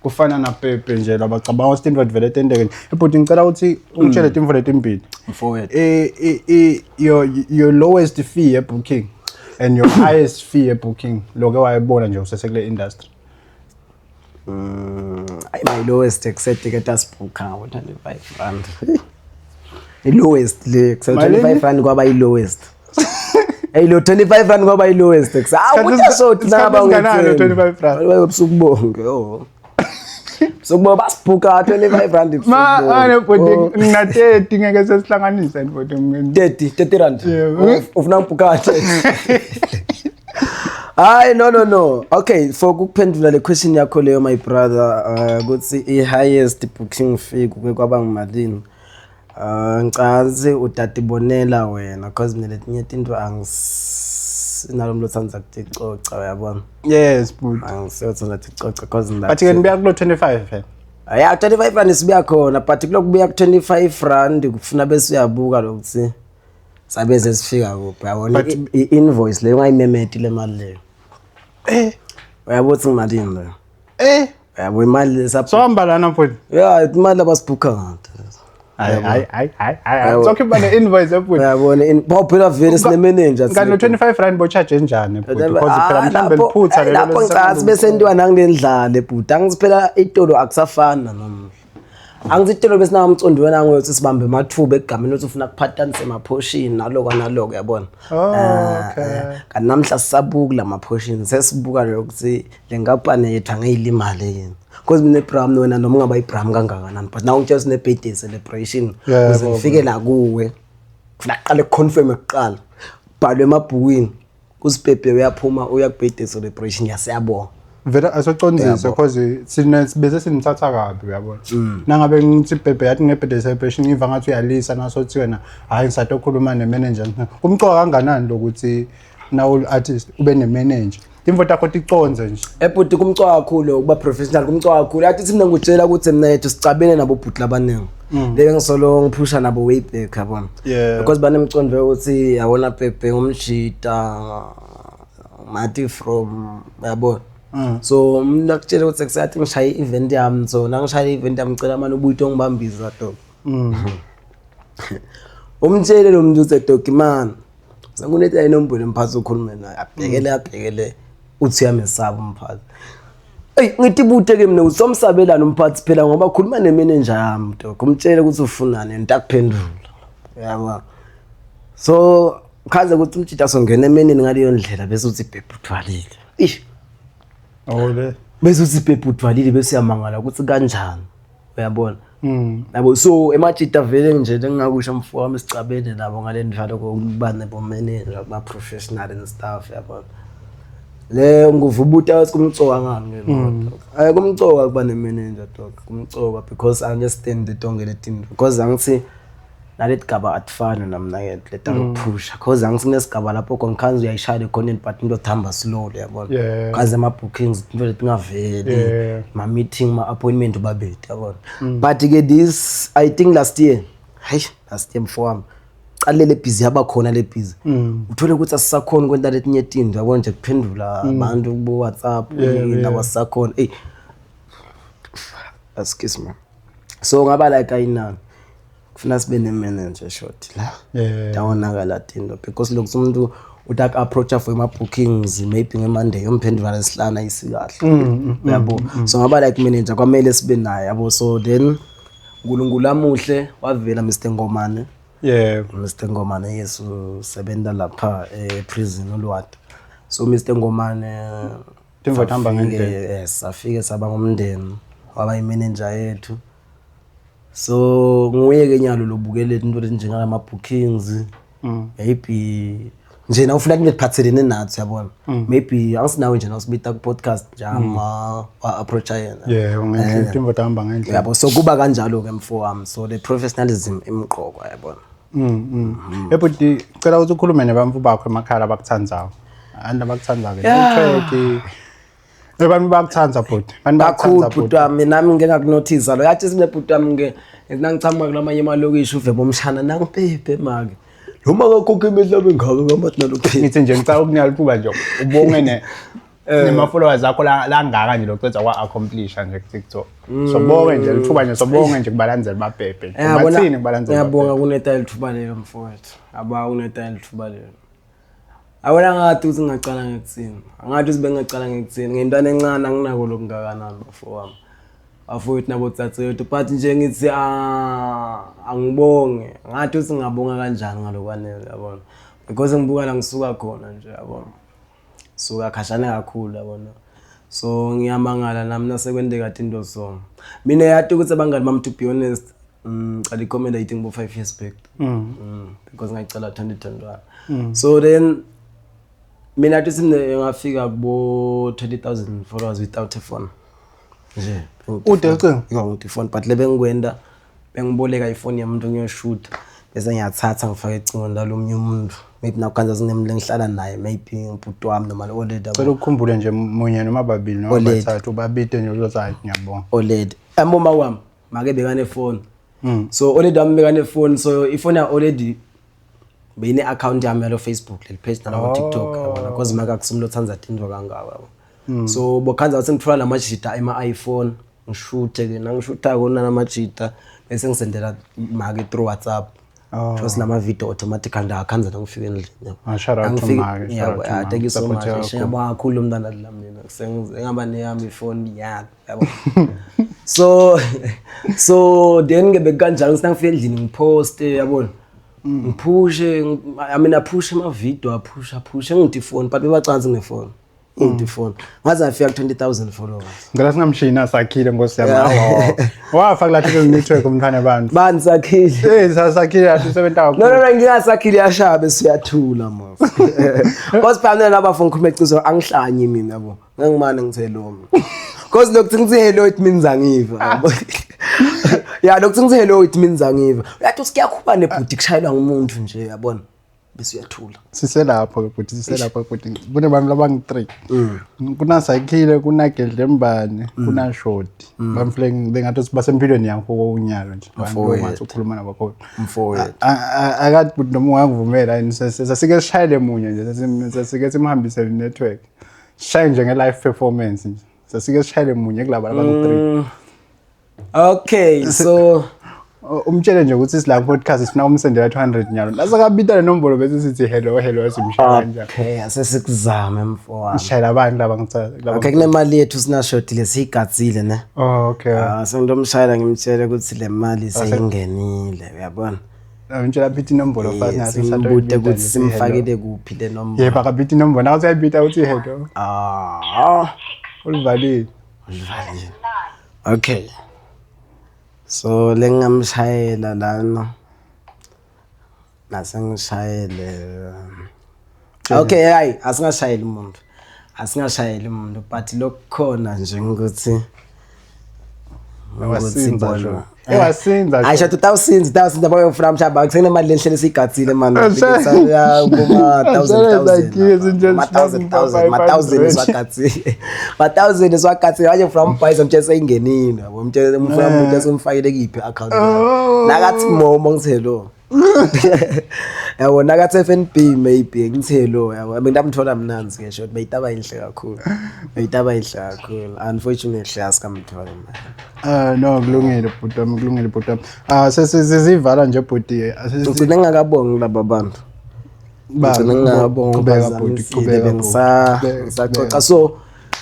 kufana na Pepe nje labacabanga ukuthi into vele tenteke nje. Ebhuti ngicela ukuthi ungitshele timfo letimbili. Mfowethu. Your lowest fee e booking and your highest fee e booking loke wayebona nje usesekule industry. My lowest except ke tasibhuka ngo 25 rand. I-lowest le except Malini? 25 rand kwaba i-lowest. Hey lo 25 rand kwaba i-lowest ex. Ah Isikhathi uthi so isikhathi naba esinganani lo 25 rand? Ebusuku bonke oh. Busuku bonke basibhuka 25 rand ebusuku Ma bonke. ane bhuti Oh. ngina 30 ngeke sesihlanganise bhuti. 30 rand. Yeah. Ufuna ngibhuka 30. Hayi no no no. Okay, for ukuphendula le question yakho leyo my brother, ukuthi i highest booking fee kuke kwaba ngimalini. Ngicazi utatibonela wena because mina letinye tinto angisinalo umuntu otsandza kuticoca uyabona. Yes bhuti. Angisiyotsandza kuticoca because But ke nibuya kulo 25 phela. Ya 25 rand sibuya khona but kulokubuya ku 25 rand kufuna bese uyabuka lokuthi sabe sesifika kuphi yabona i-invoice leyo ungayimemeti le mali leyo. Uyabo ukuthi ngimalini leyo. Uyabo imali le So hamba lana bhuti. Ya imali abasibhuka ngayo. Hayi hayi hayi hayi hayi. Sokhipha ne invoice bhuti. Uyabona phela vele sine manager. Kanti no 25 rand bo charge njani bhuti? Because phela mhlambe liphutha lelo. Lapho ngicathi bese ntiwa nangilendlale bhuti. Angithi phela itolo akusafani namuhla. Angithi itolo besinamcondo wena ngokuthi sibambe amathuba egameni ukuthi ufuna kuphatanise emaphoshini naloko naloko uyabona. Oh, okay. Kanti namhla sisabuka lama portion sesibuka lokuthi le nkampani yethu angeyilimale yini. Because mina eBram wena noma ungaba iBram kangakanani but now ngitshela sine birthday celebration ukuze ngifike la kuwe. Kufuna kuqale kuconfirm kuqala. Bhalwe emabhukwini kusipepe uyaphuma uya ku birthday celebration yasiyabonga. Vele asocondzise because sine bese sinithatha kabi uyabona. Nangabe ngithi bhebhe yathi nge-birthday celebration ngiva ngathi uyalisa nasothi wena hayi ngisatokhuluma ne-manager. Kumcoka kanganani lokuthi nawu artist ube ne-manager. Timvo takho ticondze nje. Ebhuti kumcoka kakhulu ukuba professional kumcoka kakhulu. Athi mina ngikutshela ukuthi mina yethu sicabene nabo bhuti labaningi. Leke ngisolo ngiphusha nabo way back yabona. Because banemcondo yokuthi yabona Pepe ngumjita mati from yabona. So umuntu akutshela ukuthi kusathi ngishaye i-event yami so nangishaya i-event yami ngicela manje ubuye ungibambisa dog. Umtshele lo muntu uthi dog man. Sengunetha inombolo umphathi okhulume naye abhekele abhekele uthi uyamesaba umphathi. Ey ngithi ibute ke mina usomsabelana umphathi phela ngoba khuluma nemanager yami dog umtshele ukuthi ufunani ntakuphendula. Uyabona. So khaze ukuthi umjita songena emenini ngaleyo ndlela bese uthi bhebhe uthwalile. Ish Oh le. bese uthi bhebhe uthwalile bese uyamangala ukuthi kanjani. Uyabona. Yabo so emajita vele nje lengingakusho mfo wami sicabene nabo ngale ndlela kokuba nebo manager ba professional and stuff yabona. Le nguvubuta ukuthi kumcoka ngani ke lokho. Kumcoka kuba ne manager dog kumcoka because I understand the tonke letinto because angithi naleti gaba atifani namna ke leta lokuphusha because angithi kunesigaba lapho khona khanzi uyayishaya le content but into thamba slowly yabona. Khaze ama bookings into letingaveli ma meeting ma appointment ubabethe yabona. But ke this I think last year hayi last year mfo wami qale le busy yaba khona le busy uthole ukuthi asisakhona kwenta letinye tinto yabona nje kuphendula abantu ku WhatsApp indaba sisakhona hey excuse me so ngaba like ayinani kufuna sibe ne manager short la dawonakala tinto because lokhu umuntu uthi aku-approacha for ama-bookings maybe nge-Monday yomphendula lesihlanu ayisikahle yabo. So ngaba like manager kwamele sibe naye yabo. So then uNkulunkulu amuhle wavela Mr Ngomane. Mr Ngomane yes usebenza lapha e-prison uLwanda. So Mr Ngomane Timvo tihamba ngendlela. Yes, afike saba ngumndeni waba imanager yethu. So nguye ke nyalo lobukele into njengama bookings. Maybe nje na ufuna into ephathelene nathi yabona. Maybe angisinawe nje nawusibita ku podcast nje ama approach yena. Yeah, ngendlela timvo tihamba ngendlela. Yabo so kuba kanjalo ke mfo wami. So the professionalism imqoka yabona. Ebhuti cela ukuthi ukhulume nebantfu bakho emakhaya abakuthandzayo. Anti abakuthandza ke. Network. Abantu bayakuthanda bhuti. Abantu Kakhulu bayakuthanda bhuti bhuti. wami nami ngike ngakunothisa lo yathi sine bhuti wami ngike nangichamuka kulamanye amalokishi uve bomshana nangipepe make. Noma kakhokha imihlaba engaka ngamathi nalophela. Ngithi nje ngicela ukunika lithuba nje ubonge ne nema-followers akho langaka nje loceda kwa-accomplisha nje ku-TikTok. So bonge nje lithuba nje sobonge nje kubalandzeli babhebhe. Bathini kubalandzeli? Ngiyabonga kuneta lithuba lelo mfowethu. Aba kuneta lithuba lelo. Awona ngathi ukuthi ngingacala ngekuthini. Angathi ukuthi bengingacala ngekuthini. Ngintwana encane anginako lokungakanani bafo wami. Bafowethu nabotsatsethu but nje ngithi ah angibonge. Ngathi ukuthi ngingabonga kanjani ngalokwanele yabona. Because ngibuka la ngisuka khona nje yabona. Suka khashana kakhulu yabona. So ngiyamangala nami nasekwenteka tinto so. Mina yathi ukuthi abangani bami to be honest ngicala i-comment I think bo 5 years back. Because ngayicala 2021. So then mina athi simne ngafika kubo 20,000 followers without a phone. Nje. Ude ucingo? Yo ngithi phone but lebengikwenda bengiboleka ifoni yomuntu ngiyoshoot bese ngiyathatha ngifake ecingweni lalomunye umuntu maybe nakukhanza sinemuntu engihlala naye maybe ngibhuti wami noma oledi Cela ukukhumbule nje munye noma babili noma Oledi. bathathu babite nje uzothi hayi ngiyabonga. oledi amboma wami make bekanefoni so oledi wami bekanefoni so ifoni ya oledi beyine account yami yalo Facebook leli page nalako TikTok yabona because make akusumlo othandza tinto kangako yabo so bokhanza ukuthi ngithola lamajita ema iPhone ngishuthe ke nangishutha kona lamajita bese ngisendela make through WhatsApp Oh. Because lama video automatically ndakhanza nangifika endlini yabo. Ah, shout out to Angifiki- Make, shout Yabo, out to ah, Make. thank you so Support much. yakho. Ngiyabonga kakhulu umntana la mina. Sengingaba neyami ifoni yami yabo. So so then ke bekanjalo ngithi nangifika endlini ngiposte yabona. Ngiphushe I mean aphushe ama video aphusha aphushe ngithi phone but bebacansi ngefoni. Ngithi phone. Ngaze ngafika ku 20000 followers. Ngicela singamshini asakhile nkosi yami. Awu. Wafa kulahleka network umntwana abantu. Bani sakhile. Eh sasakhile athi usebenta No kakhulu. no no ngingasakhile yashaya bese uyathula mos. Because phela laba bafuna ngikhuluma iqiniso angihlanyi mina yabo. Ngangimane ngithe lo mina. Because lokhu ngithi hello it means angiva. yabo. Yeah lokhu ngithi hello it means angiva. Uyathi usikuyakhuba nebhuti kushayelwa ngumuntu nje yabona. Bese uyathula. Siselapho ke bhuti siselapho bhuti. Kunebantu labangu-3. Kunasakhile, kunagedlembane, kunashoti. Bamfle bengathi basempilweni yakho kokunyalo nje. Abantu Mfowethu. ongathi ukhuluma nabo khona. Mfowethu. Akathi bhuti noma ungangivumela yini sasike sishayele munye nje sasike simhambise network. Sishaye nje nge-live performance nje. Sasike sishayele munye kulaba labangu-3. Okay so Umtshele nje ukuthi sila podcast sifuna umsendela 200 nyalo. Lasakabita le nombolo bese sithi hello hello simshaya kanjani. okay asesikuzame mfowami. Shayela abantu laba ngithatha. Okay kunemali yethu sinashodile siyigadzile ne. Oh okay. Ah sengitomshayela ngimtshele ukuthi le mali seyingenile uyabona. Umtshela aphithi inombolo fast ngathi Simbude ukuthi simfakele kuphi le nombolo. Yebo akabita inombolo nawe uyayibita uthi hello. Ah, Ulivalile. ulivalile. Okay. So lengamshayela lana. Nasengishayele. Okay, hayi asingashayeli umuntu. Asingashayeli umuntu but lokukhona nje ukuthi Wasinza nje. Ewasinza. Hayi shatu utawusinza utawusinza bayofuna mhlawumbe akusenemali lenhlele siyigadzile mani Ashe. kuma thousand Ashe, thousand ma thousand thousand ma thousand 500. siwagadzile ma thousand siwagadzile manje ufuna umbhayisa mtshele seyingenile yabo mtshele umfuna umuntu esomfakele kuyiphi i-account Oh. nakathi momo ngithe lo yabo nakathi FNB maybe ngithe lo yabo mina ndamthola mnanzi ke short beyitaba inhle kakhulu beyitaba inhle kakhulu unfortunately asikamthola manje Ah no kulungile bhuti wami kulungile bhuti wami. Ah sesivala nje bhuti. Ngigcine ngingakabongi kulaba bantu. Ngigcine ngingakabongi Qhubeka bhuti qhubeka. Bengisaxoxa so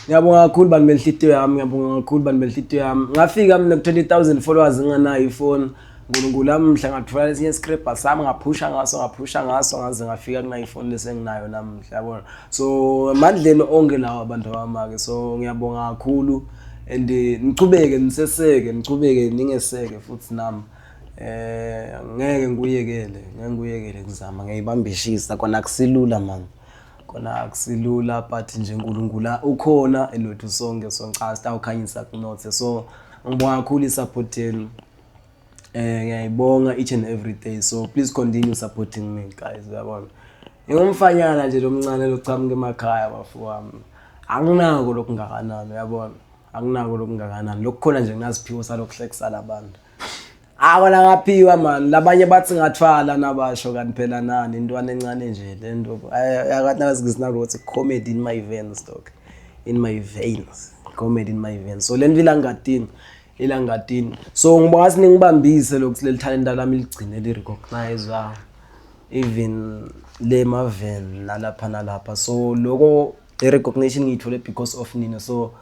ngiyabonga kakhulu bantu benhlitiyo yami ngiyabonga kakhulu bantu benhlitiyo yami. Ngafika mina ku 20000 followers nginganayo ifoni. uNkulunkulu amhla ngathola lesinye scraper sami ngaphusha ngaso ngaphusha ngaso ngaze ngafika kuna ifoni lesenginayo namhla yabona. So emandleni onke lawa abantu abamake so ngiyabonga kakhulu and nichubeke niseseke nichubeke ningeseke futhi nami. Ngeke ngikuyekele ngeke ngikuyekele kuzama ngiyayibambishisa kona akusilula man kona akusilula but nje uNkulunkulu ukhona enwethu sonke so ngicabanga sitawukhanyisa kunothe so ngibonga kakhulu i-support yenu ngiyayibonga each and every day so please continue supporting me guys uyabona ngingumfanyana nje lomncane lochamuka emakhaya bafo wami anginako lokungakanani uyabona anginako lokungakanani lokukhona nje nginasiphiwo salokuhlekisana abantu. Akona ngaphiwa man, labanye bathi ngathwala nabasho kanti phela nani intwana encane nje lento. Akathi nakasikisina ukuthi comedy in my veins dog. In my veins. Comedy in my veins. So lento ilangatini. Ilangatini. So ngibonga ngathi ningibambise lokhu leli talent lami ligcine li recognize even le maven nalapha nalapha. So loko le recognition ngiyithole because of nina. So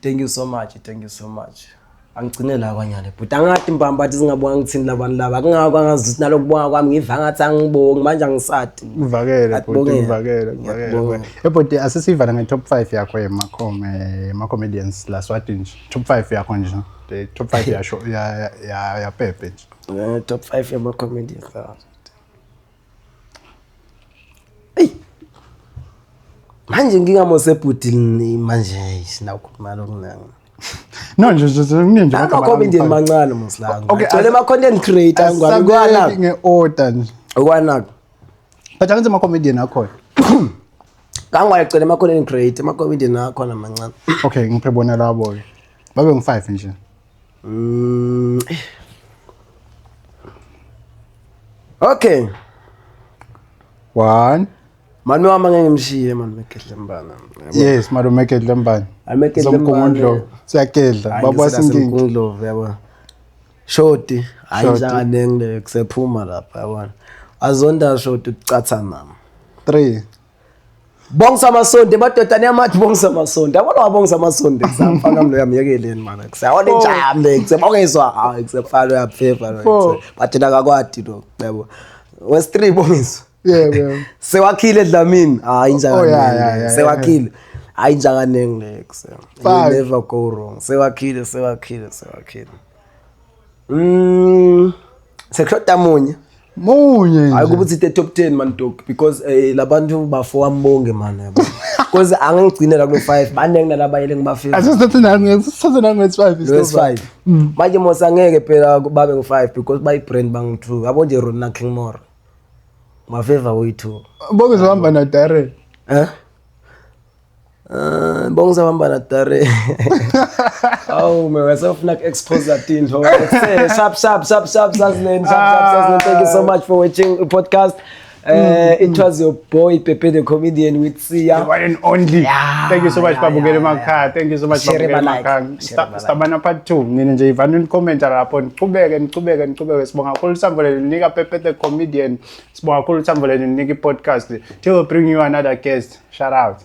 thank you so much. Thank you so much. Angigcine la kwanyane but angathi mbamba athi singabonga ngithini labantu laba kungako angazi ukuthi nalokubonga kwami ngiva ngathi angibongi manje angisati. Ngivakele bhuti, ngivakele, ngivakele. Ebhuti asesivala nge-top 5 yakho yema-comedians la Swati nje. Top 5 yakho nje. The top 5 yasho ya ya ya Pepe nje. Top 5 yama-comedians. Eyi. Manje ngingamose bhuti manje sinakhuluma lokunanga. No nje nje nje ama-comedian mancane mos la. Okay, gcwele ama-content creator ngwami kwana. Nge-order nje. Kwana. But angithi ama-comedian akhona. Kangwaye gcwele ama-content creator, ama-comedian akhona mancane. Okay, ngiphe bona labo ke. Babe ngu-5 nje. Okay. 1. Mani wami angeke ngimshiye mani Mekedlembana. Yes, malume Mekedlembana. Mekedlembana. Siyagedla, baba sinkingi. Mgungundlovu yabo. Shoti, hayi njenganenge le kusephuma lapha yabona. Azonda shoti ucatha nami. 3. Bongisa amasonto emadoda niyamathi bongisa amasonto. Yabona wabongisa amasonto kusamfana lo yamyekeleni mana. Kusayona injami le kusebongezwa hayi kusefana uyaphepha lo. But yena akakwati lo yabo. West 3 bongiswa. Yebo yebo. Sewakhile Dlamini. Hayi inja Oh, yeah, kaningi. yeah, yeah, Sewakhile. Hayi inja kaningi le kuse. You Five. never go wrong. Sewakhile, sewakhile, sewakhile. Sekushoda munye. Munye Hayi nje. kuba uthi the top 10 man dog because labantu bafo wambonge man yabo. Because angigcine la kulo 5 baningi nalabayele ngibafika. Asisithathe nange, sithathe nange 5 Lo 5. Manje mos angeke phela babe ngu5 because bayi brand bangu 2. Yabo nje Ron na King More. Mafavor way 2. Bonke zohamba na Darren. Eh? Bonke hamba na Dare. Awu me wasofuna ku-expose tintfo. Sharp sharp sharp sharp sasnen sharp sharp sasnen. Thank you so much for watching the podcast. It was your boy Pepe the comedian with Sia. The one and only. Yeah, Thank you so much yeah, babukeli yeah, emakhaya. Thank you so much Share babukeli ba like. emakhaya. Share ba like. Stabana part 2. Nina nje ivani ni-comment lapho niqhubeke niqhubeke niqhubeke. Sibonga kakhulu uthando lenu nika Pepe the comedian. Sibonga kakhulu uthando lenu nika i-podcast. Till we bring you another guest. Shout out.